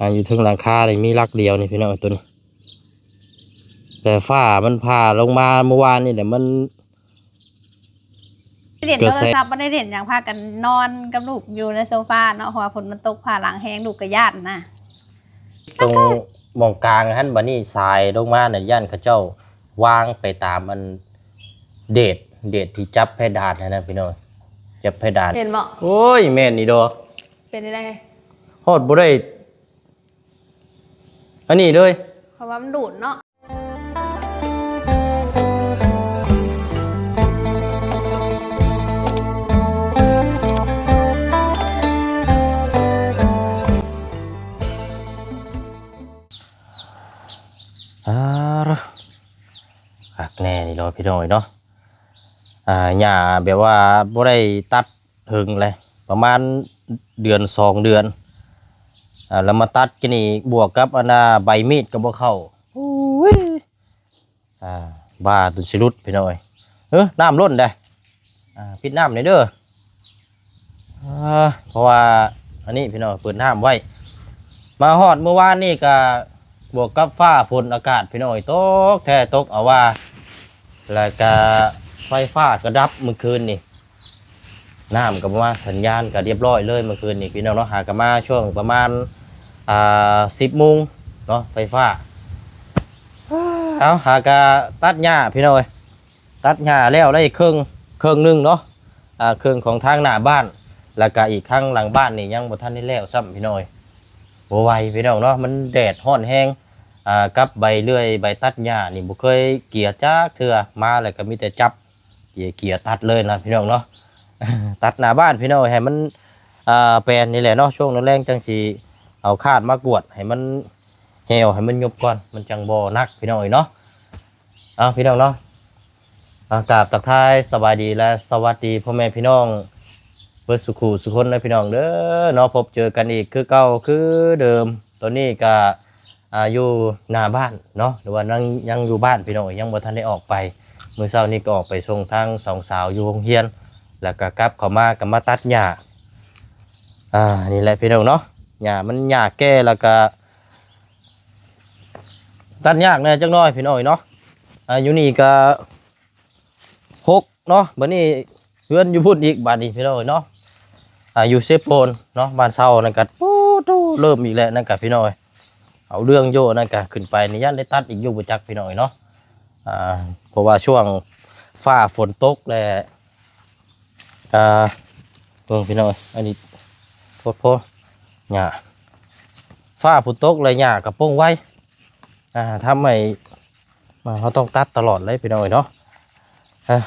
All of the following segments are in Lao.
ອ່າ ຢູ່ເທິງຫຼັງຄານີ້ມີຫຼັກດຽວນີ້ພີ່ນ້ອງ ຕົວນີ້ ແຕ່ຟ້າມັນຜ່າລົງມາເມື່ອວານນີ້ແຫຼະ ມັນ ໄດ້ຫຼິ້ນ ກະແສ ໂທລະສັບ ບໍ່ໄດ້ຫຼິ້ນຫຍັງ ພາກັນນອນກັບລູກຢູ່ໃນໂຊຟາເນາະ ເພາະວ່າຝົນມັນຕົກ ຟ້າຫຼັງແຮງ ລູກກະຢ້ານນະ ຕົງໝ່ອງກາງຫັ້ນ ບາດນີ້ສາຍລົງມານັ້ນ ຢ້ານເຂົາເຈົ້າວາງໄປຕາມອັນເດດ ເດດທີ່ຈັບເພດານຫັ້ນນະພີ່ນ້ອງ ຈັບເພດານ ເຫັນບໍ່? ໂອ້ຍ ແມ່ນອີ່ດອກ ເປັນຈັ່ງໃດ? ຮອດບໍ່ໄດ້ ອັນນີ້ເລີຍ ເພາະວ່າມັນດູດເນາະ ອ່າ ຄັກແນ່ນີ້ເນາະ ພີ່ນ້ອງເອີຍເນາະ ອ່າ ຫຍ້າແບບວ່າບໍ່ໄດ້ຕັດ ເຖິງແຫຼະ ປະມານເດືອນສອງເດືອນ ອ່າ ແລ້ວມາຕັດກິນອີກ ບວກກັບອັນນ່າ ໃບມີດກໍບໍ່ເຂົ້າ ໂອ້ຍ ອ່າ ບ້າຈົນຊິຫຼຸດພີ່ນ້ອງເອີຍ ເອີ ນ້ຳລົ້ນເດ້ ອ່າ ປິດນ້ຳແດ່ເດີ ອ່າ ເພາະວ່າອັນນີ້ພີ່ນ້ອງ ເປີດນ້ຳໄວ້ ມາຮອດມື້ວານນີ້ກະບວກກັບຟ້າຝົນອາກາດພີ່ນ້ອງເອີຍ ຕົກແທ້ຕົກເອົາວ່າ ແລ້ວກະໄຟຟ້າກະດັບມື້ຄືນນີ້ ນ້ຳກໍບໍ່ມາ ສັນຍານກໍຮຽບຮ້ອຍເລີຍມື້ຄືນນີ້ພີ່ນ້ອງເນາະ ຫາກໍມາຊ່ວງປະມານ ອ່າ ສິບໂມງເນາະ ໄຟຟ້າ ເອົາ ຫາກໍຕັດຫຍ້າພີ່ນ້ອງເອີຍ ຕັດຫຍ້າແລ້ວໄດ້ເຄິ່ງ ເຄິ່ງໜຶ່ງເນາະ ອ່າ ເຄິ່ງຂອງທາງໜ້າບ້ານ ແລ້ວກໍອີກທາງຫຼັງບ້ານນີ້ຍັງບໍ່ທັນໄດ້ແລ້ວຊ້ຳພີ່ນ້ອງເອີຍ ບໍ່ໄຫວພີ່ນ້ອງເນາະ ມັນແດດຮ້ອນແຮງ ອ່າ ກັບໃບເລື່ອຍໃບຕັດຫຍ້ານີ້ບໍ່ເຄີຍເກຍຈັກເທື່ອ ມາແລ້ວກໍມີແຕ່ຈັບ ເກຍ ເກຍຕັດເລີຍນະພີ່ນ້ອງເນາະ ຕັດໜ້າບ້ານພີ່ນ້ອງ ໃຫ້ມັນ ອ່າ ແປນນີ້ແຫຼະເນາະ ຊ່ວງແລງໆ ຈັ່ງຊິເອົາຄາດມາກວດໃຫ້ມັນແຫ້ວ ໃຫ້ມັນຍຸບກ່ອນ ມັນຈັ່ງບໍ່ໜັກພີ່ນ້ອງເອີຍເນາະ ເອົາ ພີ່ນ້ອງເນາະ ອ່າ ກາບທັກທາຍສະບາຍດີ ແລະ ສະຫວັດດີພໍ່ແມ່ພີ່ນ້ອງເບິດສູ່ຄູ່ສູ່ຄົນເດີພີ່ນ້ອງເດີເນາະ ພົບເຈີກັນອີກຄືເກົ່າຄືເດີມ ຕອນນີ້ກະ ອ່າ ຢູ່ໜ້າບ້ານເນາະ ຫຼືວ່າຍັງ ຍັງຢູ່ບ້ານພີ່ນ້ອງ ຍັງບໍ່ທັນໄດ້ອອກໄປ ມື້ເຊົ້ານີ້ກໍອອກໄປສົ່ງທາງສອງສາວຢູ່ໂຮງຮຽນ ແລ້ວກໍກັບເຂົ້າມາກໍມາຕັດຫຍ້າ ອ່າ ນີ້ແຫຼະພີ່ນ້ອງເນາະ ຫຍ້າມັນ ຫຍ້າແກ່ແລ້ວກໍຕັດຍາກແດ່ຈັກໜ້ອຍພີ່ນ້ອງເນາະ ອ່າ ຢູ່ນີ້ກໍຫົກເນາະ ບັດນີ້ເຮືອນຢູ່ພຸ້ນອີກ ບາດນີ້ພີ່ນ້ອງເນາະ ອ່າ ຢູ່ເຊໂປນເນາະ ບ້ານເຊົ່ານັ້ນກໍ ໂອ້ໂຕ ເລີ່ມອີກແລ້ວນັ້ນກໍພີ່ນ້ອງ ເອົາເລື່ອງຢູ່ ອັນນັ້ນກະຂຶ້ນໄປນີ້ຢ້ານໄດ້ຕັດອີກຢູ່ບໍ່ຈັກພີ່ນ້ອງເອີຍເນາະ ອ່າ ເພາະວ່າຊ່ວງຟ້າຝົນຕົກແລ້ວ ອ່າ ເບິ່ງພີ່ນ້ອງເອີຍ ອັນນີ້ໂພດໂພ ຫຍ້າ ຟ້າຝົນຕົກແລ້ວຫຍ້າກະປົ່ງໄວ ອ່າ ທຳໃຫ້ ອ່າ ເຮົາຕ້ອງຕັດຕະຫຼອດເລີຍພີ່ນ້ອງເອີຍເນາະ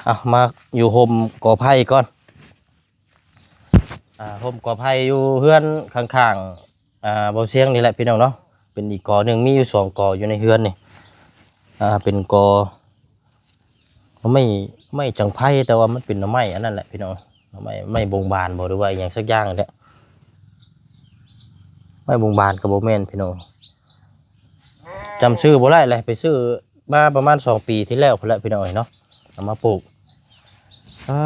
ເອົາ ມາຢູ່ຮົ່ມກໍໄຜ່ກ່ອນ ອ່າ ຮົ່ມກໍໄຜ່ຢູ່ເຮືອນຂ້າງໆ ອ່າ ເບົາຊຽງນີ້ແຫຼະພີ່ນ້ອງເນາະ ເປັນອີກກໍໜຶ່ງ ມີຢູ່ສອງກໍຢູ່ໃນເຮືອນນີ້ ອ່າ ເປັນກໍໄມ້ ໄມ້ຈັງໄພ ແຕ່ວ່າມັນເປັນໜໍ່ໄມ້ອັນນັ້ນແຫຼະພີ່ນ້ອງ ໜໍ່ໄມ້ ໄມ້ບົງບານບໍ່ ຫຼືວ່າອີ່ຫຍັງສັກຢ່າງນີ້ແຫຼະ ໄມ້ບົງບານກໍບໍ່ແມ່ນພີ່ນ້ອງ ຈຳຊື່ບໍ່ໄດ້ແຫຼະ ໄປຊື້ມາປະມານສອງປີທີ່ແລ້ວພຸ້ນແຫຼະພີ່ນ້ອງເອີຍເນາະ ເອົາມາປູກ ອ່າ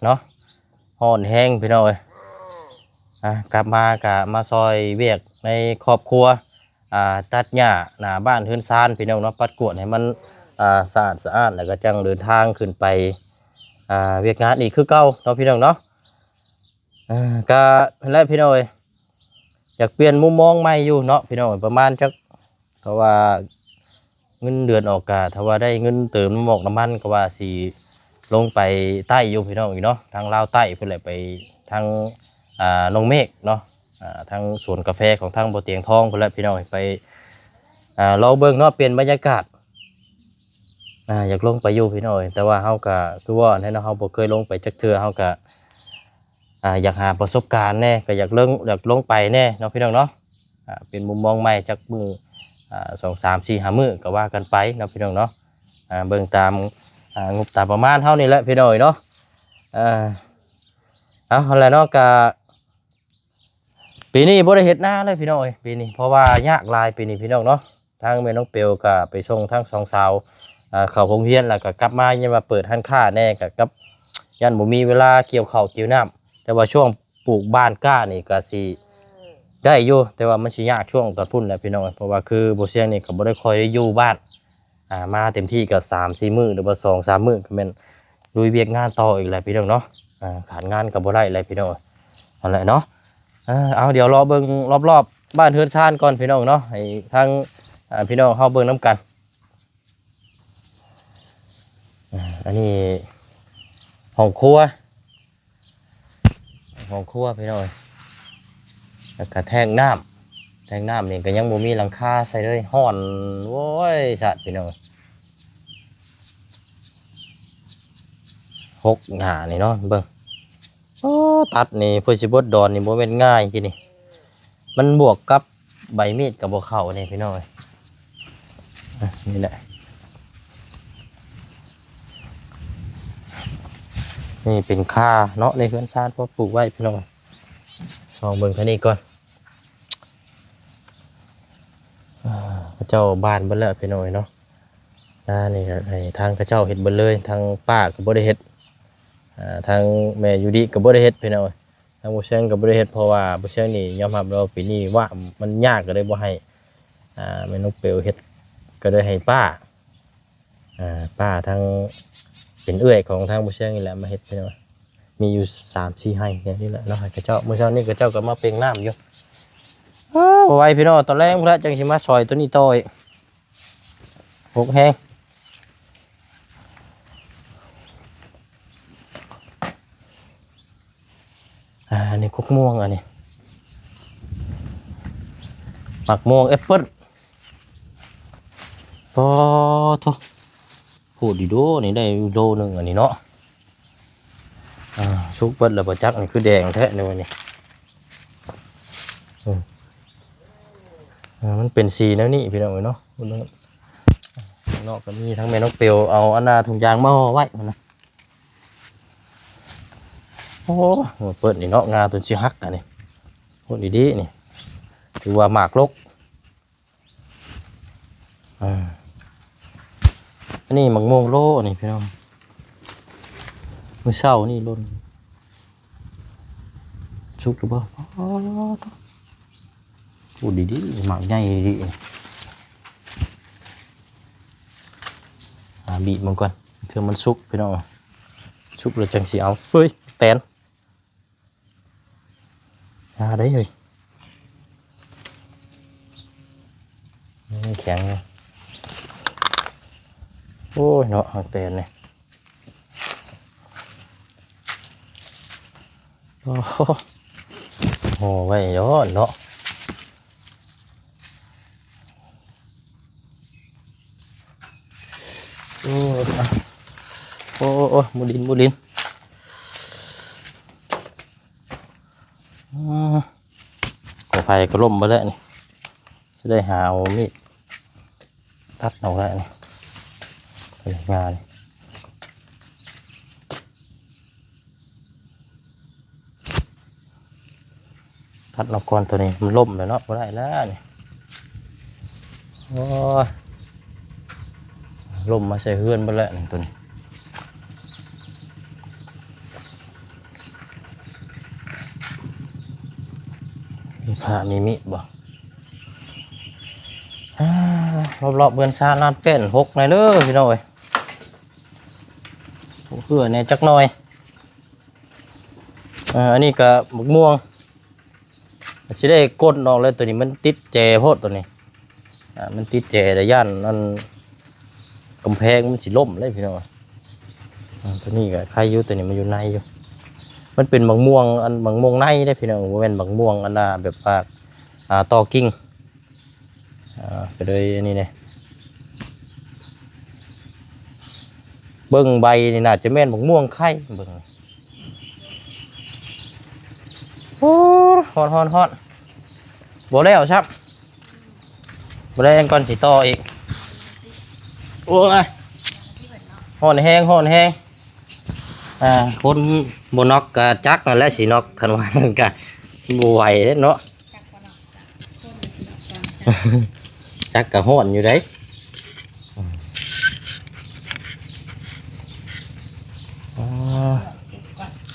ເນາະ ຮ້ອນແຮງພີ່ນ້ອງເອີຍ ອ່າ ກັບມາກະມາຊ່ອຍວຽກໃນຄອບຄົວ ອ່າ ຕັດຫຍ້າໜ້າບ້ານເຮືອນຊານພີ່ນ້ອງເນາະ ປັດກວາດໃຫ້ມັນ ອ່າ ສະອາດສະອ້ານ ແລ້ວກໍຈັ່ງເດີນທາງຂຶ້ນໄປ ອ່າ ວຽກງານອີກຄືເກົ່າເນາະພີ່ນ້ອງເນາະ ເອີ ກະຫັ້ນແຫຼະພີ່ນ້ອງເອີຍ ຢາກປ່ຽນມຸມມອງໃໝ່ຢູ່ເນາະພີ່ນ້ອງ ປະມານຈັກ ເພາະວ່າເງິນເດືອນອອກກະ ຖ້າວ່າໄດ້ເງິນເຕີມນ້ຳມັນ ນ້ຳມັນກໍວ່າຊິລົງໄປໃຕ້ຢູ່ພີ່ນ້ອງເນາະ ທາງລາວໃຕ້ພຸ້ນແຫຼະ ໄປທາງ ອ່າ ໜອງເມກເນາະ ອ່າ ທາງສວນກາແຟຂອງທາງບໍ່ຕຽງທອງພຸ້ນແຫຼະພີ່ນ້ອງ ໄປ ອ່າ ລອງເບິ່ງເນາະ ປ່ຽນບັນຍາກາດ ອ່າ ຢາກລົງໄປຢູ່ພີ່ນ້ອງ ແຕ່ວ່າເຮົາກະຄືວ່າແຫຼະເນາະ ເຮົາບໍ່ເຄີຍລົງໄປຈັກເທື່ອ ເຮົາກະ ອ່າ ຢາກຫາປະສົບການແດ່ ກໍຢາກເລີງ ຢາກລົງໄປແດ່ເນາະພີ່ນ້ອງເນາະ ອ່າ ເປັນມຸມມອງໃໝ່ຈັກມື້ ອ່າ ສອງ ສາມ ສີ່ ຫ້າ ມື້ກໍວ່າກັນໄປເນາະພີ່ນ້ອງເນາະ ອ່າ ເບິ່ງຕາມ ອ່າ ງົບຕາມປະມານເຮົານີ້ແຫຼະພີ່ນ້ອງເນາະ ອ່າ ເອົາ ຫັ້ນແຫຼະເນາະ ກະ ປີນີ້ບໍ່ໄດ້ເຮັດນາເລີຍພີ່ນ້ອງເອີຍ ປີນີ້ ເພາະວ່າຍາກຫຼາຍປີນີ້ພີ່ນ້ອງເນາະ ທາງແມ່ນ້ອງເປວກໍໄປສົ່ງທັງສອງສາວ ອ່າ ເຂົ້າໂຮງຮຽນ ແລ້ວກໍກັບມາຍັງວ່າເປີດຮ້ານຄ້າແດ່ ກໍກັບຢ້ານບໍ່ມີເວລາກ່ຽວເຂົ້າກ່ຽວນ້ຳ ແຕ່ວ່າຊ່ວງປູກບ້ານກ້ານີ້ກໍຊິ ໄດ້ຢູ່ ແຕ່ວ່າມັນຊິຍາກຊ່ວງຕອນພຸ້ນແຫຼະພີ່ນ້ອງ ເພາະວ່າຄືບໍ່ຊຽງນີ້ກໍບໍ່ໄດ້ຄ່ອຍໄດ້ຢູ່ບ້ານ ອ່າ ມາເຕັມທີ່ກໍສາມສີ່ມື້ ຫຼືວ່າສອງສາມມື້ ກໍແມ່ນລຸຍວຽກງານຕໍ່ອີກແຫຼະພີ່ນ້ອງເນາະ. ອ່າ ຂາດງານກໍບໍ່ໄດ້ແຫຼະພີ່ນ້ອງ ນັ້ນແຫຼະເນາະ. ເອີ ເອົາ ດຽວເລາະເບິ່ງລອບໆ ບ້ານເຮືອນຊານກ່ອນພີ່ນ້ອງເນາະ ໃຫ້ທາງ ອ່າ ພີ່ນ້ອງເຮົາເບິ່ງນຳກັນ. ອ່າ ອັນນີ້ຫ້ອງຄົວ ຫ້ອງຄົວພີ່ນ້ອງ ແລ້ວກໍແທງນ້ຳ ແທງນ້ຳນີ້ກໍຍັງບໍ່ມີຫຼັງຄາໃສ່ເລີຍ ຮ້ອນ ໂອ້ຍ ຊາດພີ່ນ້ອງ. ຫົກໜ້ານີ້ເນາະ ເບິ່ງ ໂອ້ ຕັດນີ້ເພື່ອຊິເບິດດອນນີ້ບໍ່ແມ່ນງ່າຍ ທີນີ້ ມັນບວກກັບໃບມີດກໍບໍ່ເຂົ້ານີ້ພີ່ນ້ອງເອີຍ. ອ່ະ ນີ້ແຫຼະ ນີ້ເປັນຂ່າເນາະ ໃນເຮືອນຊານ ພໍປູກໄວ້ພີ່ນ້ອງ. ລອງເບິ່ງທາງນີ້ກ່ອນ. ເຂົາເຈົ້າບ້ານເບິດແລ້ວພີ່ນ້ອງເອີຍເນາະ. ນານີ້ກໍໃຫ້ທາງເຂົາເຈົ້າເຮັດເບິດເລີຍ ທາງປ້າກໍບໍ່ໄດ້ເຮັດ ອ່າ ທາງແມ່ຢູລິກໍບໍ່ໄດ້ເຮັດພີ່ນ້ອງເອີຍ. ທາງບໍ່ຊຽງກໍບໍ່ໄດ້ເຮັດ ເພາະວ່າບໍ່ຊຽງນີ້ຍອມຮັບແລ້ວວ່າປີນີ້ວ່າງ ມັນຍາກ ກໍເລີຍບໍ່ໃຫ້ ອ່າ ແມ່ນ້ອງເປວເຮັດ ກໍເລີຍໃຫ້ປ້າ ອ່າ ປ້າທາງ ເປັນເອື້ອຍຂອງທາງບໍ່ຊຽງນີ້ແຫຼະມາເຮັດພີ່ນ້ອງ. ມີຢູ່ສາມສີ່ໄຮ່ແນວນີ້ແຫຼະເນາະ ໃຫ້ເຂົາເຈົ້າ ມື້ເຊົ້ານີ້ເຂົາເຈົ້າກໍມາເປັ່ງນ້ຳຢູ່. ອ້າວ ບໍ່ໄຫວພີ່ນ້ອງ ຕອນແລງພຸ້ນລະ ຈັ່ງຊິມາຊ່ອຍຕົວນີ້ຕໍ່ອີກ ຫົກແຮງ. ອ່າ ອັນນີ້ກົກມ່ວງ ອັນນີ້ໝາກມ່ວງແອັບເປິ້ນ. ປາໂທ້ ໂພດດີໂດ ນີ້ໄດ້ຢູ່ໂລໜຶ່ງ ອັນນີ້ເນາະ. ອ່າ ສຸກເບິດແລ້ວບໍ່ຈັກ ນີ້ຄືແດງແທ້ນີ້ ນີ້ ອືມ ອ່າ ມັນເປັນສີແນວນີ້ພີ່ນ້ອງເອີຍເນາະ. ເນາະ ກໍມີທັງແມ່ນ້ອງເປວເອົາອັນນ່າ ຖົງຢາງມາຫໍ່ໄວ້ຫັ້ນນະ. ໂອ້ ເປີດນີ້ເນາະ ງາຕົນຊິຫັກ ອັນນີ້ ໂພດດີໆ ນີ້ ຖືວ່າໝາກລົກ. ອ່າ ອັນນີ້ໝາກມ່ວງໂລ ອັນນີ້ພີ່ນ້ອງ ມື້ເຊົ້ານີ້ຫຼົ່ນ ສຸກຫຼືບໍ່? ອໍ ໂອ້ ດີໆ ໝາກໃຫຍ່ດີໆ. ອ່າ ບີບມັນກ່ອນ ເທື່ອມັນສຸກພີ່ນ້ອງ ສຸກແລ້ວຈັ່ງຊິເອົາ. ເຮີ້ຍ ແຕນ ຢ່າໄດ້ເຮີ້ຍ ມັນແຂງຢູ່. ໂອ້ຍເນາະ ໝາກແຕນນີ້ ໂອ້ໂຫ ຫໍ່ໄວ້ດອກເນາະ. ໂອ້ ໂອ້ ໂອ້ ໂອ້ ໝູດິນ ໝູດິນ ອືມ ກໍໄຜ່ກໍລົ້ມໄປແລ້ວນີ້ ຊິໄດ້ຫາເອົາມີດຕັດເອົາແລ້ວນີ້ ງານີ້. ຕັດອອກກ່ອນ ໂຕນີ້ມັນລົ້ມແລ້ວເນາະ ບໍ່ໄດ້ແລ້ວນີ້. ໂອ້ຍ ລົ້ມມາໃສ່ເຮືອນເບິດແລ້ວນີ້ ໂຕນີ້. ມີຜ້າມີມີດບໍ່? ອາ ລອບໆເຮືອນຊານລານເປັນຫົກແດ່ເດີພີ່ນ້ອງເອີຍ ເພື່ອແດ່ຈັກໜ່ອຍ. ອ່າ ອັນນີ້ກໍໝາກມ່ວງ ຊິໄດ້ກົ້ນອອກແລ້ວ ໂຕນີ້ມັນຕິດແຈໂພດ ໂຕນີ້ ອ່າ ມັນຕິດແຈ ແລ້ວຢ້ານອັນກຳແພງມັນຊິລົ້ມເລີຍພີ່ນ້ອງ. ອ່າ ໂຕນີ້ກໍໄຄຢູ່ ໂຕນີ້ມັນຢູ່ໃນຢູ່ ມັນເປັນໝາກມ່ວງ ອັນໝາກມ່ວງໃນເດ້ພີ່ນ້ອງ ບໍ່ແມ່ນໝາກມ່ວງອັນນ່າແບບວ່າ ອ່າ ຕໍ່ກິ່ງ. ອ່າ ກໍເລີຍອັນນີ້ແດ່ ເບິ່ງໃບນີ້ໜ້າຈະແມ່ນໝາກມ່ວງໄຂ່ ເບິ່ງ. ໂອ້ ຮ້ອນໆໆ ບໍ່ແລ້ວຊ້ຳ ບໍ່ແລ້ວກ່ອນຊິຕໍ່ອີກ. ໂອ້ຍ ຮ້ອນແຮງ ຮ້ອນແຮງ. ອ່າ ຄົນບໍ່ນັອກກໍຈັກນັ້ນແຫຼະຊິນັອກ ຄັນວ່ານັ້ນກໍບໍ່ໄຫວເດ້ເນາະ. ຈັກກໍຮ້ອນຢູ່ເດ້. ອ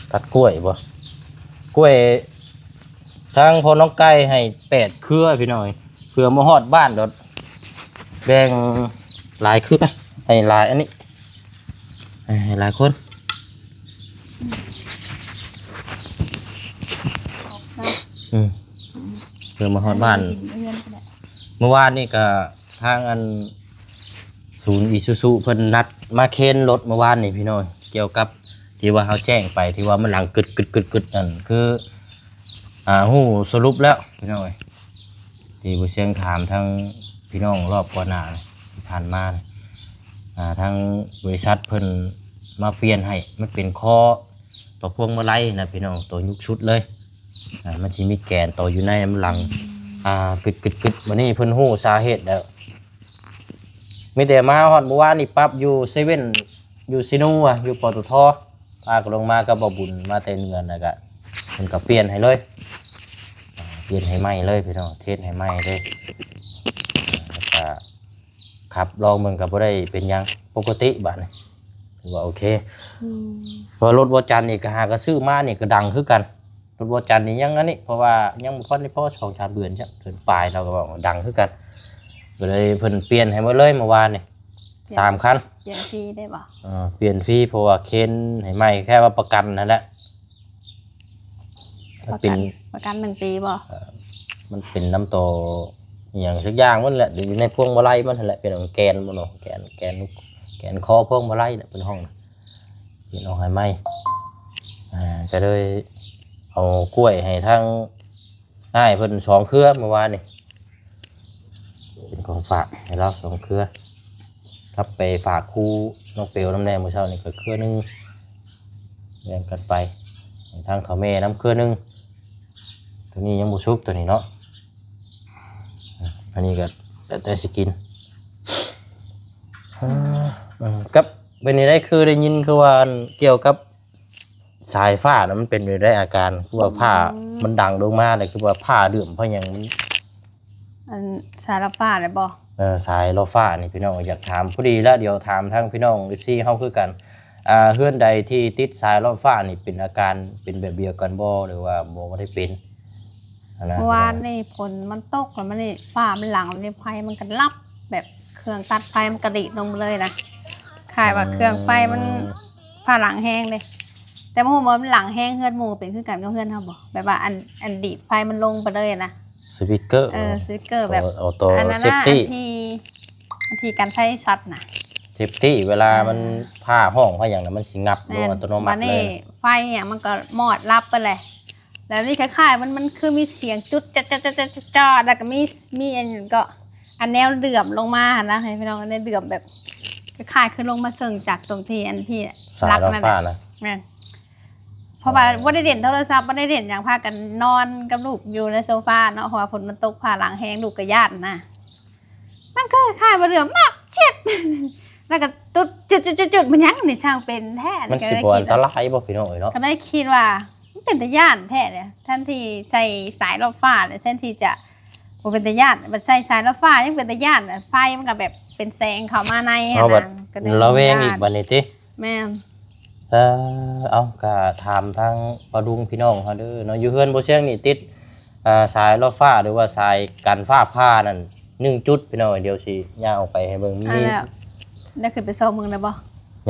ໍ ຕັດກ້ວຍບໍ່? ກ້ວຍ ທາງພໍ່ນ້ອງໄກ່ໃຫ້ແປດເຄືອພີ່ນ້ອງເອີຍ ເພື່ອມາຮອດບ້ານໂດດ ແບ່ງຫຼາຍເຄືອ ໃຫ້ຫຼາຍອັນນີ້ ໃຫ້ຫຼາຍຄົນ ອອກເນາະ ອືມ ເພື່ອມາຮອດບ້ານ ເອີ ເຮືອນກໍໄດ້ ເມື່ອວານນີ້ກໍທາງອັນ ສູນອີຊູຊູເພິ່ນນັດມາເຄນລົດເມື່ອວານນີ້ພີ່ນ້ອງ ກ່ຽວກັບທີ່ວ່າເຮົາແຈ້ງໄປ ທີ່ວ່າມັນດັງກຶດໆໆໆນັ້ນ ຄື ອ່າ ຮູ້ສະຫຼຸບແລ້ວພີ່ນ້ອງເອີຍ ທີ່ບໍ່ຊຽງຖາມທາງພີ່ນ້ອງລອບກ່ອນໜ້າທີ່ຜ່ານມາ ອ່າ ທາງບໍລິສັດເພິ່ນມາປ່ຽນໃຫ້ ມັນເປັນຄໍຕໍ່ພວງມາໄລນະພີ່ນ້ອງ ຕົວຍຸກຊຸດເລີຍ ອ່າ ມັນຊິມີແກນຕໍ່ຢູ່ໃນ ມັນຫຼັງ ອ່າ ກຶດໆໆ ບັດນີ້ເພິ່ນຮູ້ສາເຫດແລ້ວ ມີແຕ່ມາຮອດມື້ວານນີ້ປັບຢູ່ເຊເວັ່ນ ຢູ່ຊີໂນ ຢູ່ ປຕທ ພາກັນລົງມາກັບບ່າວບຸນ ມາແຕ່ເໜືອ ແລ້ວກະເພິ່ນກະປ່ຽນໃຫ້ເລີຍ ປ່ຽນໃຫ້ໃໝ່ເລີຍພີ່ນ້ອງ ເທສໃຫ້ໃໝ່ເລີຍ ແລ້ວກະຂັບລອງເບິ່ງກະບໍ່ໄດ້ເປັນຫຍັງ ປົກກະຕິບາດນີ້ ຖືວ່າໂອເຄ ອືມ ເພາະວ່າລົດວໍຈັນນີ້ກະຫາກະຊື້ມານີ້ກະດັງຄືກັນ ລົດວໍຈັນນີ້ຍັງອັນນີ້ ເພາະວ່າຍັງບໍ່ທັນໄດ້ພໍສອງສາມເດືອນຈ້ະ ເດືອນປາຍ ລາວກໍເວົ້າວ່າດັງຄືກັນ ກໍເລີຍເພິ່ນປ່ຽນໃຫ້ໝົດເລີຍເມື່ອວານນີ້ ປ່ຽນ ສາມຄັນ ປ່ຽນຟຣີໄດ້ບໍ່? ເອີ ປ່ຽນຟຣີ ເພາະວ່າເຄນໃຫ້ໃໝ່ ແຄ່ວ່າປະກັນຫັ້ນແຫຼະ ປະກັນ ມັນເປັນ ປະກັນໜຶ່ງປີບໍ່? ເອີ ມັນເປັນນຳຕໍ່ອີ່ຫຍັງສັກຢ່າງມັນແຫຼະ ຢູ່ໃນພວງມາໄລມັນຫັ້ນແຫຼະ ເປັນຂອງແກນບໍ່ເນາະ ແກນ ແກນ ແກນຄໍພວງມາໄລນະ ເພິ່ນຮ້ອງນະ ເປັນອອກໃຫ້ໃໝ່ ອ່າ ກໍເລີຍເອົາກ້ວຍໃຫ້ທາງ ອ້າຍເພິ່ນສອງເຄືອເມື່ອວານນີ້ ເປັນຂອງຝາກໃຫ້ລາວສອງເຄືອ ກັບໄປຝາກຄູນ້ອງເປວນຳແດ່ ມື້ເຊົ້ານີ້ກໍເຄືອໜຶ່ງ ແບ່ງກັນໄປ ໃຫ້ທາງເຖົ້າແມ່ນຳເຄືອໜຶ່ງ ໂຕນີ້ຍັງບໍ່ສຸກໂຕນີ້ເນາະ ອັນນີ້ກໍແລ້ວແຕ່ຊິກິນ ອືມ ເອີ ກັບເປັນຈັ່ງໃດ ຄືໄດ້ຍິນຄືວ່າ ອັນ ກ່ຽວກັບ ສາຍຟ້ານະ ມັນເປັນແນວໃດອາການ ຄືວ່າຟ້າ ອືມ ມັນດັງລົງມາ ແລ້ວຄືວ່າຟ້າເຫຼື້ອມຟ້າຫຍັງມັນ ອັນສາຍລອດຟ້ານະບໍ່? ເອີ ສາຍລອດຟ້ານີ້ພີ່ນ້ອງ ຢາກຖາມ ພໍດີລະ ດຽວຖາມທາງພີ່ນ້ອງເອັຟຊີເຮົາຄືກັນ ອ່າ ເຮືອນໃດທີ່ຕິດສາຍລອດຟ້ານີ້ ເປັນອາການເປັນແບບດຽວກັນບໍ່ ຫຼືວ່າບໍ່ ບໍ່ໄດ້ເປັນ ຫັ້ນນະ? ເມື່ອວານນີ້ຝົນມັນຕົກ ແລ້ວມັນນີ້ຟ້າມັນຫຼັງ ແລ້ວນີ້ໄຟມັນກໍດັບ ແບບເຄື່ອງຕັດໄຟມັນກະດີດລົງເລີຍນະ ຄ້າຍວ່າເຄື່ອງໄຟມັນ ອືມ ຟ້າຫຼັງແຮງເດ້ ແຕ່ບໍ່ຮູ້ວ່າມັນຫຼັງແຮງເຮືອນໝູ່ເປັນຄືກັນກັບເຮືອນເຮົາບໍ່ ແບບວ່າອັນ ອັນດີດໄຟມັນລົງໄປເລີຍນະ ສະປິກເກີ ເອີ ສະປິກເກີແບບ ເອົາ ເອົາຕໍ່ ອັນນັ້ນນະ ເຊຟຕີ້ ອັນທີ່ ອັນທີ່ກັນໄຟຊັອດນະ ເຊຟຕີ້ ເວລາມັນ ອ່າ ຟ້າຮ້ອງຟ້າຫຍັງນະ ມັນຊິງັບລົງ ແມ່ນ ອັດຕະໂນມັດເລີຍ ບາດນີ້ໄຟຫຍັງມັນກໍມອດດັບໄປແຫຼະ ແລ້ວນີ້ຄ້າຍໆ ມັນ ມັນຄືມີສຽງຈຸດຈະໆໆໆ ແລ້ວກໍມີ ມີອັນຫຍັງກໍ ອັນແນວເຫຼື້ອມລົງມາຫັ້ນນະ ໃຫ້ພີ່ນ້ອງ ອັນແນວເຫຼື້ອມແບບຄ້າຍໆ ຄືລົງມາເຊິ່ງຈາກຕົງທີ່ ອັນທີ່ ສາຍ ລັກ ລັກນັ້ນ ລອດຟ້ານະ ແມ່ນ ເພາະວ່າ ເອີ ບໍ່ໄດ້ຫຼິ້ນໂທລະສັບ ບໍ່ໄດ້ຫຼິ້ນຫຍັງ ພາກັນນອນກັບລູກຢູ່ໃນໂຊຟາເນາະ ເພາະວ່າຝົນມັນຕົກ ຟ້າຫຼັງແຮງ ລູກກໍຢ້ານນະ ມັນຄ້າຍໆ ວ່າເຫຼື້ອມມາກເຊັດ ແລ້ວກໍຕຸດຈຸດໆໆ ມັນຫຍັງນີ້ ຊ່າງເປັນແທ້ ມັນຊິບໍ່ອັນຕະລາຍບໍ່ພີ່ນ້ອງເອີຍເນາະ ກໍໄດ້ຄິດວ່າ ມັນເປັນຕາຢ້ານແທ້ເດ ແທນທີ່ໃສ່ສາຍລອດຟ້າ ແທນທີ່ຈະບໍ່ເປັນຕາຢ້ານ ບັດໃສ່ສາຍລອດຟ້າຍັງເປັນຕາຢ້ານ ໄຟມັນກໍແບບເປັນແສງເຂົ້າມາໃນຫັ້ນນະ ກໍເລີຍລະແວງອີກບັດນີ້ຕິ ແມ່ນ ເອີ ເອົາ ກໍຖາມທາງປ້າລຸງພີ່ນ້ອງເຮົາເດີເນາະ ຢູ່ເຮືອນບໍ່ຊຽງນີ້ຕິດ ອ່າ ສາຍລອດຟ້າ ຫຼືວ່າສາຍກັນຟ້າຜ່ານັ້ນ ໜຶ່ງຈຸດພີ່ນ້ອງ ດຽວຊິຍ່າງອອກໄປໃຫ້ເບິ່ງ ມີ ແລ້ວ ໄດ້ຂຶ້ນໄປສ່ອງເບິ່ງແລ້ວບໍ່?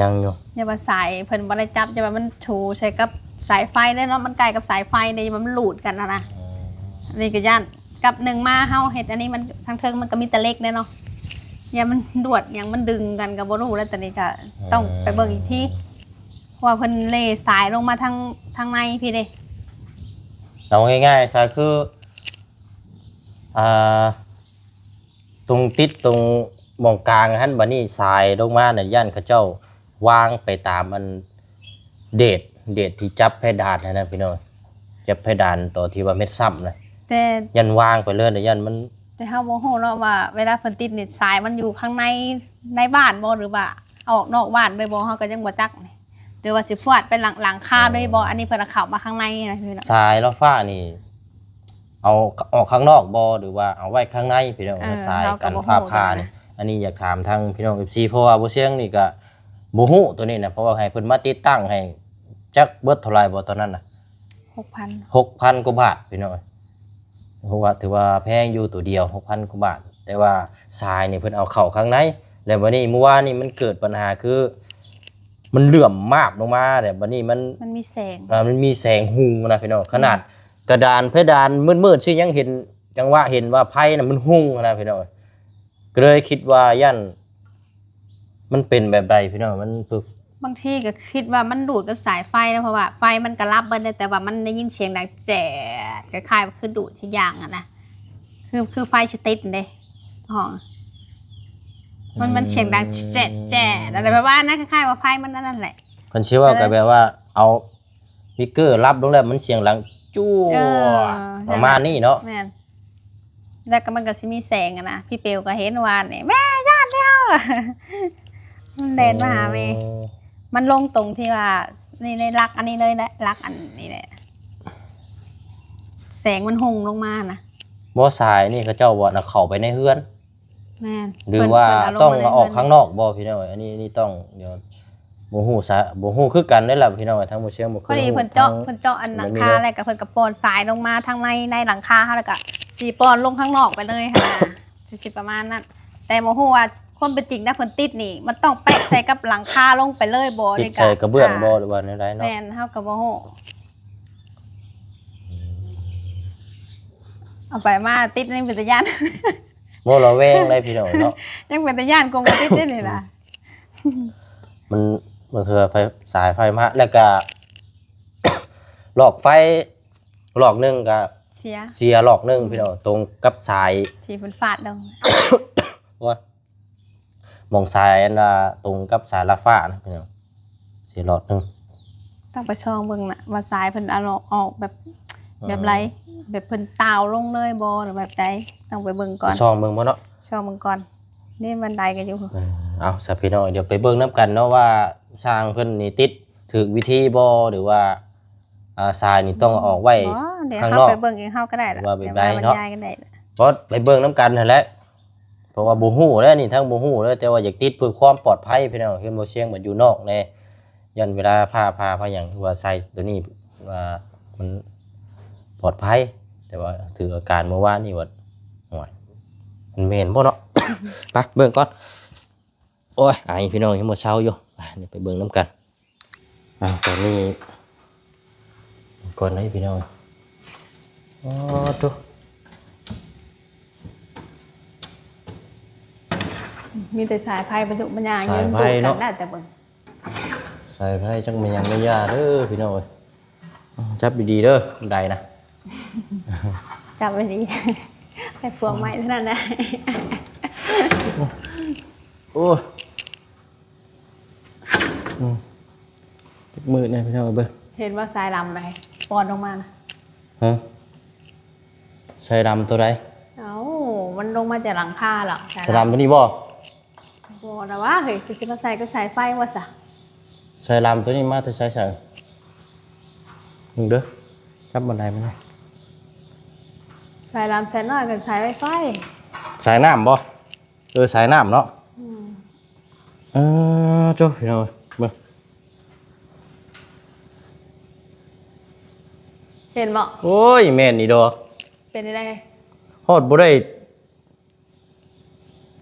ຍັງຢູ່ ຢ່າວ່າສາຍເພິ່ນບໍ່ໄດ້ຈັບ ຢ່າວ່າມັນຖູໃສ່ກັບສາຍໄຟເດ້ເນາະ ມັນໃກ້ກັບສາຍໄຟເດ້ ຢ່າວ່າມັນຫຼູດກັນຫັ້ນນະ ອືມ ອັນນີ້ກໍຢ້ານ ກັບໜຶ່ງມາເຮົາເຮັດອັນນີ້ມັນ ທາງເທິງມັນກໍມີແຕ່ເຫຼັກເດ້ເນາະ ຢ່າມັນລວດຫຍັງມັນດຶງກັນກໍບໍ່ຮູ້ແລ້ວ ຕອນນີ້ກໍ ອືມ ຕ້ອງໄປເບິ່ງອີກທີ ເພາະວ່າເພິ່ນເລສາຍລົງມາທາງ ທາງໃນພີ້ເດ້ ເອົາງ່າຍໆຊະ ຄື ອ່າ ຕົງຕິດຕົງໝ່ອງກາງຫັ້ນ ບັດນີ້ສາຍລົງມານະ ຢ້ານເຂົາເຈົ້າວາງໄປຕາມອັນເດດ ເດດທີ່ຈັບເພດານຫັ້ນນະພີ່ນ້ອງ ຈັບເພດານຕອນທີ່ວ່າເມັດຊ້ຳນະ ແຕ່ຢ້ານວາງໄປເລີຍນະ ຢ້ານມັນ ແຕ່ເຮົາບໍ່ຮູ້ເນາະວ່າເວລາເພິ່ນຕິດນີ້ ສາຍມັນຢູ່ຂ້າງໃນ ໃນບ້ານບໍ່ ຫຼືວ່າອອກນອກບ້ານເລີຍບໍ່ ເຮົາກໍຍັງບໍ່ຈັກນີ້ ຫຼືວ່າຊິຟວດໄປຫຼັງ ຫຼັງຄາເລີຍບໍ່ ເອີ ອັນນີ້ເພິ່ນເອົາເຂົ້າມາຂ້າງໃນນະພີ່ນ້ອງ ສາຍລອດຟ້ານີ້ ເອົາອອກຂ້າງນອກບໍ່ ຫຼືວ່າເອົາໄວ້ຂ້າງໃນພີ່ນ້ອງ ເອີ ສາຍກັນຟ້າຜ່ານີ້ ເຮົາກໍບໍ່ຮູ້ນະ ອັນນີ້ຢາກຖາມທາງພີ່ນ້ອງເອັຟຊີ ເພາະວ່າບໍ່ຊຽງນີ້ກະບໍ່ຮູ້ໂຕນີ້ນະ ເພາະວ່າໃຫ້ເພິ່ນມາຕິດຕັ້ງໃຫ້ ຈັກເບິດເທົ່າໃດບໍ່ຕອນນັ້ນນະ ຫົກພັນ ຫົກພັນກວ່າບາດພີ່ນ້ອງ ເພາະວ່າຖືວ່າແພງຢູ່ ໂຕດຽວຫົກພັນກວ່າບາດ, ແຕ່ວ່າສາຍນີ້ເພິ່ນເອົາເຂົ້າຂ້າງໃນ. ແລ້ວບັດນີ້ມື້ວານນີ້ມັນເກີດບັນຫາ ຄືມັນເຫຼື້ອມມາບລົງມາ ແລ້ວບັດນີ້ມັນ ມັນມີແສງ ເອີ ມັນມີແສງຮຸ່ງນະພີ່ນ້ອງ. ຂະໜາດ ອືມ ກະດານເພດານມືດໆ ຊິຍັງເຫັນ ຈັງຫວະເຫັນວ່າໄຟນະມັນຮຸ່ງນະພີ່ນ້ອງ. ກໍເລີຍຄິດວ່າຢ້ານມັນເປັນແບບໃດພີ່ນ້ອງ ມັນປຶກ ບາງທີກໍຄິດວ່າມັນດູດກັບສາຍໄຟນະ ເພາະວ່າໄຟມັນກໍດັບເບິດແລ້ວ ແຕ່ວ່າມັນໄດ້ຍິນສຽງດັງແຈດ ຄ້າຍໆວ່າຄືດູດອີ່ຫຍັງຫັ້ນນະ ຄື ຄືໄຟຊິຕິດຫັ້ນເດ້ ຫ້ອງ ມັນ ມັນສຽງດັງແຈດໆ ອືມ ອະໄລປະມານນັ້ນ ຄ້າຍໆວ່າໄຟມັນອັນນັ້ນແຫຼະ. ຄັນຊິເວົ້າກໍແບບວ່າເອົາ ສະປີກເກີລັບລົງແລ້ວມັນສຽງດັງຈວດ ເອີ ປະມານນີ້ເນາະ. ແມ່ນ ແລ້ວກໍມັນກໍຊິມີແສງຫັ້ນນະ. ພີ່ເປວກໍເຫັນວານນີ້ ແມ່ຢ້ານແລ້ວ ມັນແລ່ນມາຫາແມ່. ໂອ້ ມັນລົງຕົງທີ່ວ່າ ນີ້ ໃນຫຼັກອັນນີ້ເລີຍແຫຼະ ຫຼັກອັນນີ້ແຫຼະ ແສງມັນຮຸ່ງລົງມານະ. ບໍ່ ສາຍນີ້ເຂົາເຈົ້າບໍ່ນະ ເຂົ້າໄປໃນເຮືອນ ແມ່ນ ຫຼືວ່າ ເພິ່ນ ເພິ່ນເອົາລົງ ຕ້ອງມາໃນເຮືອນ ອອກຂ້າງນອກບໍ່ພີ່ນ້ອງ? ອັນນີ້ ນີ້ຕ້ອງ ດຽວ ບໍ່ຮູ້ຊະ ບໍ່ຮູ້ຄືກັນເດ້ລະພີ່ນ້ອງ. ທາງບໍ່ຊຽງບໍ່ເຄີຍຮູ້ ພໍດີເພິ່ນເຈາະ ເພິ່ນເຈາະອັນຫຼັງຄາ ແລ້ວກໍເພິ່ນກໍປ່ອນສາຍລົງມາທາງໃນ ໃນຫຼັງຄາເຮົາ ແລ້ວກໍຊິປ່ອນລົງຂ້າງນອກໄປເລີຍຫັ້ນນະ ຊິ ຊິປະມານນັ້ນ. ແຕ່ບໍ່ຮູ້ວ່າຄວາມເປັນຈິງນະ ເພິ່ນຕິດນີ້ ມັນຕ້ອງແປະໃສ່ກັບຫຼັງຄາລົງໄປເລີຍບໍ່ ຕິດໃສ່ກະເບື້ອງບໍ່ ຫຼືວ່າແນວໃດເນາະ? ແມ່ນ ເຮົາກໍບໍ່ຮູ້ ເອົາໄປມາຕິດຍັງເປັນຕາຢ້ານ ບໍ່ລະແວງໄດ໋ພີ່ນ້ອງເນາະ ຍັງເປັນຕາຢ້ານກວ່າບໍ່ຕິດເດ້ນີ້ນະ. ມັນ ມັນຄືໄຟ ສາຍໄຟມາ ແລ້ວກະ ຫຼອກໄຟຫຼອກໜຶ່ງກະເສຍ ເສຍຫຼອກໜຶ່ງ ອືມ ພີ່ນ້ອງ ຕົງກັບສາຍທີ່ເພິ່ນຟາດລົງ ໂອ້ຍ ໝ່ອງສາຍອັນວ່າຕົງກັບສາຍລາວຟ້ານະພີ່ນ້ອງ ເສຍຫຼອດໜຶ່ງ. ຕ້ອງໄປສ່ອງເບິ່ງນະວ່າສາຍເພິ່ນເອົາອອກແບບ ເອີ ແບບໃດ ແບບເພິ່ນຕາວລົງເລີຍບໍ່ ຫຼືແບບໃດ ຕ້ອງໄປເບິ່ງກ່ອນ ໄປສ່ອງເບິ່ງບໍ່ເນາະ ສ່ອງເບິ່ງກ່ອນ. ນີ້ບັນໄດກໍຢູ່ ເອີ ເອົາຊະພີ່ນ້ອງ ດຽວໄປເບິ່ງນຳກັນເນາະວ່າຊ່າງເພິ່ນນີ້ຕິດຖືກວິທີບໍ່ ຫຼືວ່າ ອ່າ ສາຍນີ້ຕ້ອງເອົາອອກໄວ້ຂ້າງນອກ ເຮົາໄປເບິ່ງເອງເຮົາກໍໄດ້ລະ ວ່າແບບໃດເນາະ ແຕ່ວ່າບັນຍາຍກໍໄດ້ ເພາະໄປເບິ່ງນຳກັນຫັ້ນແຫຼະ. ເພາະວ່າບໍ່ຮູ້ເດ້ນີ້ ທັງບໍ່ຮູ້ເດ້ ແຕ່ວ່າຢາກຕິດເພື່ອຄວາມປອດໄພພີ່ນ້ອງ. ເຫັນບໍ່ ຊຽງມັນຢູ່ນອກແດ່ ຢ້ານເວລາຟ້າຜ່າ ຟ້າຫຍັງ ຄືວ່າໃສ່ໂຕນີ້ວ່າມັນປອດໄພ ແຕ່ວ່າຖືກອາການມື້ວານນີ້ວ່າ ໂອ້ຍ ມັນແມ່ນບໍ່ເນາະ? ໄປເບິ່ງກ່ອນ. ໂອ້ຍ ໄອພີ່ນ້ອງ ຍັງບໍ່ເຊົາຢູ່ ໄປ ດຽວໄປເບິ່ງນຳກັນ. ອ່າ ຕອນນີ້ ກ່ອນໄດ໋ພີ່ນ້ອງ. ອໍ ໂທ້ ມີແຕ່ສາຍໄຟປະຈຸບັນຍາ ສາຍໄຟເນາະ ແຕ່ເບິ່ງ ສາຍໄຟຈັກແມ່ນຫຍັງແມ່ນຢາເດີພີ່ນ້ອງເອີຍ. ຈັບດີໆເດີ ບັນໄດນະ ຈັບດີໆ ແຕ່ພວງໄມ້ເທົ່ານັ້ນນະ. ໂອ້ຍ ອືມ ຈັກມື້ແດ່ພີ່ນ້ອງເອີຍ ເບິ່ງ ເຫັນວ່າສາຍດຳໃດປ່ອນລົງມານະ? ຮະ ສາຍດຳໂຕໃດ? ເອົ້າ ມັນລົງມາຈາກຫຼັງຄາເນາະ ສາຍດຳ ສາຍດຳໂຕນີ້ບໍ່? ບໍ່ລະວ່າ ເຮີ້ຍ ຄືຊິມາໃສ່ກັບສາຍໄຟວ່າຊະ? ສາຍດຳໂຕນີ້ມາແຕ່ໃສ? ເບິ່ງເດີ ຈັບບັນໄດມັນ ສາຍດຳ ສາຍນ້ອຍກັບສາຍໄວໄຟ ສາຍນ້ຳບໍ່? ເອີ ສາຍນ້ຳເນາະ. ອືມ ເອີ ໂທ້ ພີ່ນ້ອງເອີຍ ເບິ່ງ ເຫັນບໍ່? ໂອ້ຍ ແມ່ນອີ່ດໍ ເປັນຈັ່ງໃດ? ຮອດບໍ່ໄດ້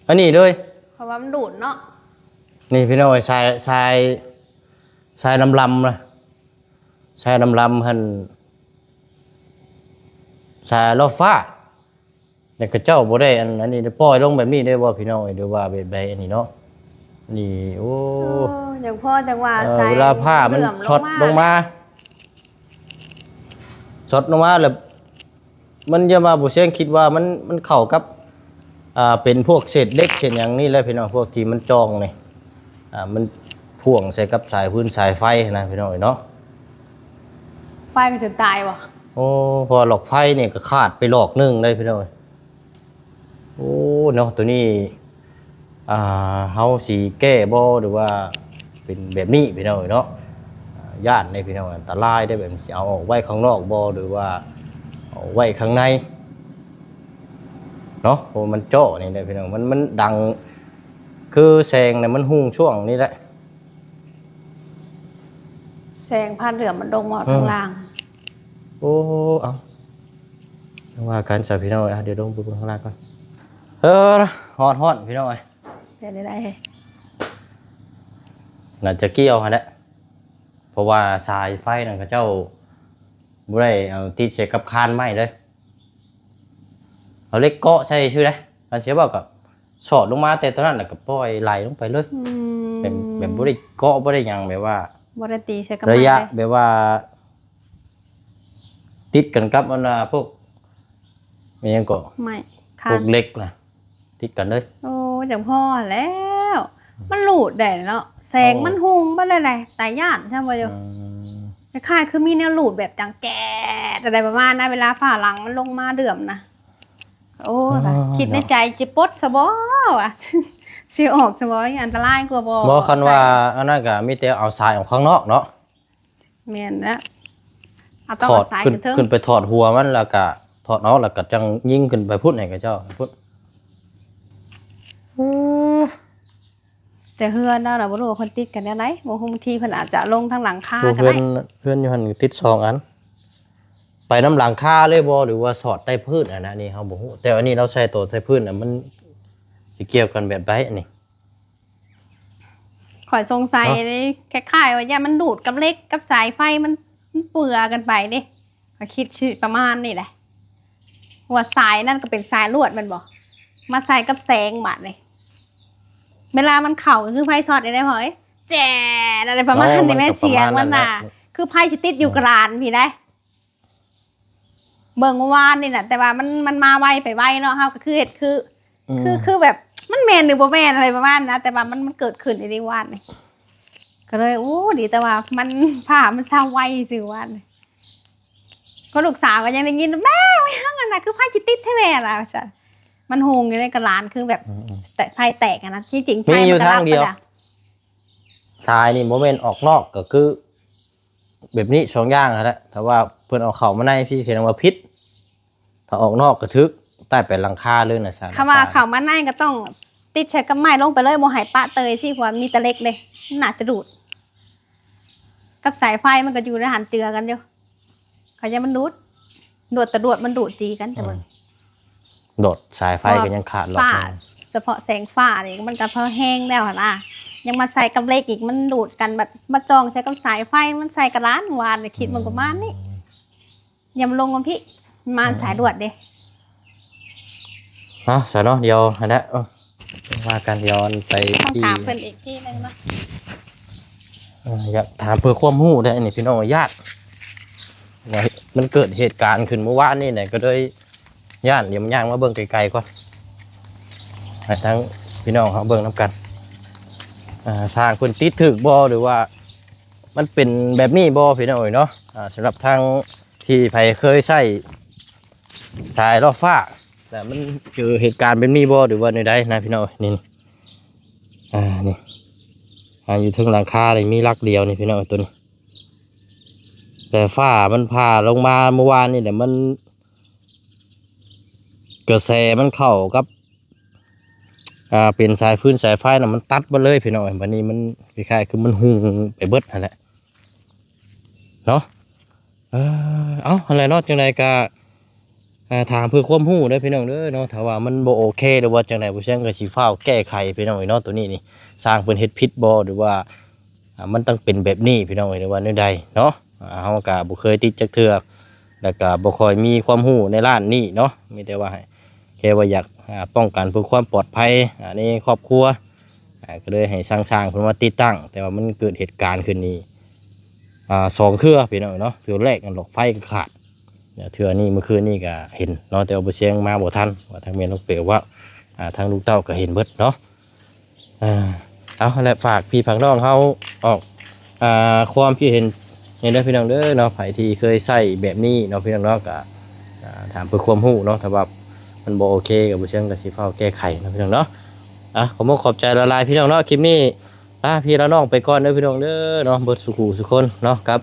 ອັນນີ້ເລີຍ ເພາະວ່າມັນດູດເນາະ. ນີ້ພີ່ນ້ອງເອີຍ ສາຍ ສາຍ ສາຍລຳໆນະ ສາຍລຳໆຫັ້ນ ສາຍລົດໄຟຟ້າ ແລ້ວເຂົາເຈົ້າບໍ່ໄດ້ອັນ ອັນນີ້ ປ່ອຍລົງແບບນີ້ໄດ້ບໍ່ພີ່ນ້ອງເອີຍ ຫຼືວ່າແບບໃດອັນນີ້ເນາະ? ນີ້ ໂອ້ ເອີ ຈັ່ງພໍຈັ່ງວ່າ ເອີ ສາຍ ເວລາຟ້າມັນຊັອດລົງມາ ຊັອດລົງມາແລ້ວ ມັນຢ່າວ່າບໍ່ແຊງ ຄິດວ່າມັນ ມັນເຂົ້າກັບ ອ່າ ເປັນພວກເສດເຫຼັກເສດຫຍັງນີ້ແຫຼະພີ່ນ້ອງ ພວກທີ່ມັນຈ່ອງນີ້ ອ່າ ມັນພ່ວງໃສ່ກັບສາຍຟືນສາຍໄຟຫັ້ນນະພີ່ນ້ອງເອີຍເນາະ. ໄຟມັນຈົນຕາຍບໍ່? ໂອ້ ເພາະວ່າຫຼອກໄຟນີ້ກໍຂາດໄປຫຼອກໜຶ່ງເດ້ພີ່ນ້ອງເອີຍ. ໂອ້ ເນາະ ໂຕນີ້ ອ່າ ເຮົາຊິແກ້ບໍ່ ຫຼືວ່າເປັນແບບນີ້ພີ່ນ້ອງເອີຍເນາະ? ຢ້ານເດ້ພີ່ນ້ອງ ອັນຕະລາຍເດ້ ແບບນີ້ຊິເອົາອອກໄວ້ຂ້າງນອກບໍ່ ຫຼືວ່າເອົາໄວ້ຂ້າງໃນເນາະ? ເພາະວ່າມັນເຈາະນີ້ແຫຼະພີ່ນ້ອງ ມັນ ມັນດັງ ຄືແສງນີ້ມັນຮຸ່ງຊ່ວງນີ້ແຫຼະ ແສງພາເຫຼືອມມັນລົງມາ ເອີ ທາງລ່າງ. ໂອ້ ເອົາ ວ່າກັນຊະພີ່ນ້ອງເອີຍ ດຽວລົງໄປເບິ່ງຂ້າງລ່າງກ່ອນ. ເອີ ຮ້ອນໆ ພີ່ນ້ອງເອີຍ ເປັນໄດ້ ໜ້າຈະກ່ຽວຫັ້ນແຫຼະ ເພາະວ່າສາຍໄຟນັ້ນເຂົາເຈົ້າບໍ່ໄດ້ເອົາຕິດໃສ່ກັບຄານໄມ້ເລີຍ ເອົາເຫຼັກເກາະໃສ່ຊື່ເດ້. ຄັນຊິເວົ້າກໍສອດລົງມາແຕ່ຕົວນັ້ນ ແລ້ວກໍປ່ອຍໄຫຼລົງໄປເລີຍ ອືມ ແບບ ແບບບໍ່ໄດ້ເກາະ ບໍ່ໄດ້ຫຍັງ ແບບວ່າບໍ່ໄດ້ຕີໃສ່ກັບໄມ້ເລີຍ ໄລຍະແບບວ່າ ຕິດກັນກັບອັນນ່າ ພວກອີຫຍັງເກາະ ໄມ້ຄານ ພວກເຫຼັກນະ ຕິດກັນເລີຍ. ໂອ້ ຈັ່ງພໍແລ້ວ ມັນຫຼູດໄດ້ເນາະ ແສງມັນຮຸ່ງເບິດເລີຍ ຕາຢ້ານຊະບໍ່ຢູ່ ອືມ ຄ້າຍໆຄືມີແນວຫຼູດແບບຈັ່ງແຈດ ອະໄລປະມານນັ້ນ ເວລາຟ້າຫຼັງມັນລົງມາເດືອມນະ. ໂອ້ ຄິດໃນໃຈ ຊິປົດຊະບໍ່ວະ ຊິອອກຊະບໍ່ ອັນຕະລາຍກວ່າບໍ່? ບໍ່ ຄັນວ່າອັນນັ້ນກໍມີແຕ່ເອົາສາຍອອກຂ້າງນອກເນາະ. ແມ່ນແລ້ວ ເອົາ ຕ້ອງເອົາສາຍຂຶ້ນເທິງ ຂຶ້ນໄປຖອດຫົວມັນ ແລ້ວກະຖອດອອກ ແລ້ວກະຈັ່ງຍິງຂຶ້ນໄປພຸ້ນໃຫ້ເຂົາເຈົ້າພຸ້ນ. ແຕ່ເຮືອນລາວນະ ບໍ່ຮູ້ວ່າເພິ່ນຕິດກັນແນວໃດ ບໍ່ຮູ້ ບາງທີເພິ່ນອາດຈະລົງທາງຫຼັງຄາກໍໄດ້. ເຮືອນ ເຮືອນຢູ່ຫັ້ນຕິດສອງອັນ ໄປນຳຫຼັງຄາເລີຍບໍ່ ຫຼືວ່າສອດໃຕ້ພື້ນ ອັນນັ້ນນີ້ເຮົາບໍ່ຮູ້ ແຕ່ອັນນີ້ລາວໃສ່ໂຕໃຕ້ພື້ນນະ ມັນຊິກ່ຽວກັນແບບໃດອັນນີ້? ຂ້ອຍສົງໄສເດ້ ຄ້າຍໆວ່າຢ້ານມັນດູດກັບເຫຼັກກັບສາຍໄຟ ມັນ ມັນເປືອກັນໄປເດ້ ຂ້ອຍຄິດຊິປະມານນີ້ແຫຼະ ວ່າສາຍນັ້ນກໍເປັນສາຍລວດແມ່ນບໍ່ ມາໃສ່ກັບແສງບາດນີ້ ເວລາມັນເຂົ້າກໍຄືໄຟຊັອດນີ້ໄດ໋ພໍ່ເອີຍ ແຈດ ອະໄລປະມານນີ້ແມ່ນ ໂອ້ ມັນກໍປະມານນັ້ນແຫຼະ ສຽງມັນນະ ຄືໄຟຊິຕິດຢູ່ກະດານພີ້ໄດ໋. ເບິ່ງວານນີ້ນະ ແຕ່ວ່າມັນ ມັນມາໄວໄປໄວເນາະ ເຮົາກໍຄືເຮັດຄື ອືມ ຄື ຄືແບບມັນແມ່ນຫຼືບໍ່ແມ່ນ ອະໄລປະມານນັ້ນນະ ແຕ່ວ່າມັນ ມັນເກີດຂຶ້ນອີ່ຫຼີວານນີ້ ກໍເລີຍ ໂອ້ ດີແຕ່ວ່າມັນ ຟ້າມັນເຊົາໄວຊື່ວານນີ້ ກໍລູກສາວກໍຍັງໄດ້ຍິນ ແມ່ ຫຍັງຫັ້ນນະ ຄືໄຟຊິຕິດແທ້ແມ່ລະ ວ່າຊັ້ນ ມັນຮຸ່ງຢູ່ໃນກະດານ ຄືແບບ ອືມໆ ແຕະ ໄຟແຕກຫັ້ນນະ ທີ່ຈິງໄຟມັນກໍດັບໄປລະ ສາຍນີ້ບໍ່ແມ່ນອອກນອກ ກໍຄື ແບບນີ້ສອງຢ່າງຫັ້ນແຫຼະ ຖ້າວ່າເພິ່ນເອົາເຂົ້າມາໃນພີ້ ສະແດງວ່າຜິດ ຖ້າອອກນອກກໍຖືກ ໃຕ້ໄປຫຼັງຄາເລີຍນະ ສາຍ ຄັນວ່າເຂົ້າມາໃນກໍຕ້ອງຕິດໃສ່ກັບໄມ້ລົງໄປເລີຍ ບໍ່ໃຫ້ປະເຕີຍຊີ້ ເພາະວ່າມີແຕ່ເຫຼັກເດ້ ມັນໜ້າຈະດູດ ກັບສາຍໄຟມັນກໍຢູ່ໃນຫັ້ນເຈືອກັນຢູ່ ເຂົາຢ້ານມັນດູດ ລວດຕະຫຼວດມັນດູດຈີກັນ ແຕ່ວ່າ ອືມ ໂດດສາຍໄຟກໍຍັງຂາດຫຼອກ ຟ້າ ໜຶ່ງ ສະເພາະແສງຟ້ານີ້ມັນກໍພໍແຮງແລ້ວຫັ້ນນະ ຍັງມາໃສ່ກັບເຫຼັກອີກ ມັນດູດກັນ ບັດມາຈ່ອງໃສ່ກັບສາຍໄຟ ມັນໃສ່ກະດານ ວານນີ້ຄິດເບິ່ງປະມານນີ້ ອືມ ຍາມລົງມາພີ້ ມາ ອືມ ສາຍລວດເດ້ ເອົາຊະເນາະ ດຽວຫັ້ນແຫຼະ ເອີ ວ່າກັນ ດຽວໄປ ຕ້ອງຖາມເພິ່ນອີກທີໜຶ່ງເນາະ ເອີ ຢາກຖາມເພື່ອຄວາມຮູ້ເດ້ ອັນນີ້ພີ່ນ້ອງ ຢ້ານ ວ່າມັນເກີດເຫດການຂຶ້ນມື້ວານນີ້ແຫຼະ ກໍເລີຍ ຢ້ານ ດຽວຍ່າງມາເບິ່ງໄກໆກ່ອນ ໃຫ້ທັງພີ່ນ້ອງເຮົາເບິ່ງນຳກັນ ອ່າ ຊ່າງເພິ່ນຕິດຖືກບໍ່ ຫຼືວ່າມັນເປັນແບບນີ້ບໍ່ ພີ່ນ້ອງເອີຍເນາະ ອ່າ ສຳລັບທາງທີ່ໃຜເຄີຍໃຊ້ສາຍຫຼອດຟ້າ ແລ້ວມັນເຈີເຫດການແບບນີ້ບໍ່ ຫຼືວ່າແນວໃດນະ ພີ່ນ້ອງເອີຍ ນີ້ ອ່າ ນີ້ ອ່າ ຢູ່ເທິງຫຼັງຄານີ້ມີຫຼັກດຽວນີ້ ພີ່ນ້ອງເອີຍ ຕົວນີ້ ແຕ່ຟ້າມັນຜ່າລົງມາເມື່ອວານນີ້ແຫຼະ ມັນ ກະແສມັນເຂົ້າກັບ ອ່າ ເປັນສາຍຟືນສາຍໄຟນະ ມັນຕັດເບິດເລີຍພີ່ນ້ອງເອີຍ ບັດນີ້ມັນຄ້າຍໆຄືມັນຮຸ່ງໄປເບິດຫັ້ນແຫຼະເນາະ ເອີ ເອົ້າ ຫັ້ນແຫຼະເນາະ ຈັ່ງໃດກະ ອ່າ ຖາມເພື່ອຄວາມຮູ້ເດີພີ່ນ້ອງເດີເນາະ ຖ້າວ່າມັນບໍ່ໂອເຄ ຫຼືວ່າຈັ່ງໃດ ບໍ່ຊຽງກໍຊິຟ້າວແກ້ໄຂພີ່ນ້ອງເອີຍເນາະ ຕົວນີ້ນີ້ ຊ່າງເພິ່ນເຮັດຜິດບໍ່ ຫຼືວ່າ ອ່າ ມັນຕ້ອງເປັນແບບນີ້ພີ່ນ້ອງເອີຍ ຫຼືວ່າແນວໃດເນາະ ອ່າ ເຮົາກໍບໍ່ເຄີຍຕິດຈັກເທື່ອ ແລ້ວກໍບໍ່ຄ່ອຍມີຄວາມຮູ້ໃນດ້ານນີ້ເນາະ ມີແຕ່ວ່າໃຫ້ ແຄ່ວ່າຢາກ ອ່າ ປ້ອງກັນເພື່ອຄວາມປອດໄພ ອ່າ ໃນຄອບຄົວ ອ່າ ກໍເລີຍໃຫ້ຊ່າງໆເພິ່ນມາຕິດຕັ້ງ ແຕ່ວ່າມັນເກີດເຫດການຂຶ້ນນີ້ ອ່າ ສອງເທື່ອພີ່ນ້ອງເນາະ ເທື່ອແລກນັ້ນຫຼອກໄຟກໍຂາດ ແລ້ວເທື່ອນີ້ ມື້ຄືນນີ້ກໍເຫັນເນາະ ແຕ່ວ່າບໍ່ຊຽງມາບໍ່ທັນ ວ່າທາງແມ່ນ້ອງເປວເວົ້າ ອ່າ ທາງລູກເຕົ້າກໍເຫັນເບິດເນາະ ອ່າ ເອົາ ແລະ ຝາກພີ່ຝາກນ້ອງເຮົາອອກ ອ່າ ຄວາມຄິດເຫັນນີ້ເດີພີ່ນ້ອງເດີເນາະ ໃຜທີ່ເຄີຍໃຊ້ແບບນີ້ເນາະ ພີ່ນ້ອງເນາະ ກໍ ອ່າ ຖາມເພື່ອຄວາມຮູ້ເນາະ ຖ້າວ່າມັນບໍ່ໂອເຄ ກໍບໍ່ຊຽງກໍຊິຟ້າວແກ້ໄຂເນາະ ພີ່ນ້ອງເນາະ ອ່າ ຂໍຂອບໃຈຫຼາຍໆ ພີ່ນ້ອງເນາະ ຄລິບນີ້ ລາພີ່ລານ້ອງໄປກ່ອນເດີພີ່ນ້ອງເດີເນາະ ເບິດສູ່ຜູ້ສູ່ຄົນເນາະ ກັບ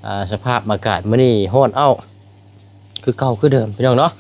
ອ່າ ສະພາບອາກາດມື້ນີ້ຮ້ອນເອົ້າ ຄືເກົ່າຄືເດີມພີ່ນ້ອງເນາະ